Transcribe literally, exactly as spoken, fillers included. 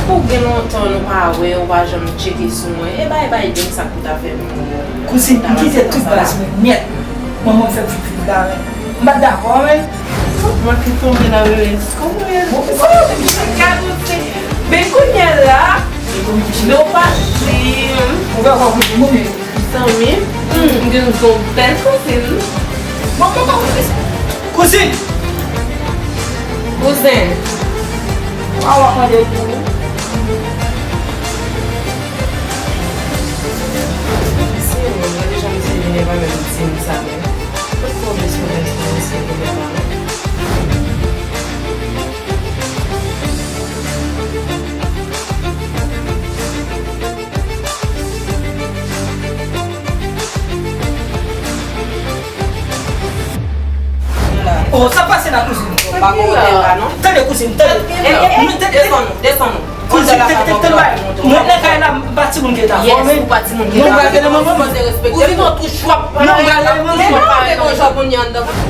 Pou gen lontan nou pa wè, ou pa janm tcheke sou mwen. E bay, bay, Biden, sa k pou ta fè m. Kouzin, m kite tout baz mwen nèt. Manman m fè m fin viv la, men. M pa t dakò, men. Manke tonbe nan revens. Kòman w ye? Bon, bon, men, gade, se, men kounye a la, nou pati. Ou pa konn kote moun. Zanmi, hmm, m gen yon bèl kouzin. Bon, bon, bon, kouzin. Kouzin. Kouzen. Wa, wa, mande pou ou. Si yon moun, gade jan misye vin epa menm di m sa menm. Kot tonbe sou rès pou misye vin epa menm. Oh, sa pase la kouzin. Pa gon lè la, non. Tande kouzin, tande. Eh, eh, eh, desann nou, desann nou. Kouzin, tande, tande, tande. Mwen nan kay la, m pa timoun ki ta fòme. Yes, ou pa timoun ki ta fòme. Mwen pa timoun ki ta fòme. Kouzin, ou touche w ap pale. Mwen pa timoun ki ta fòme.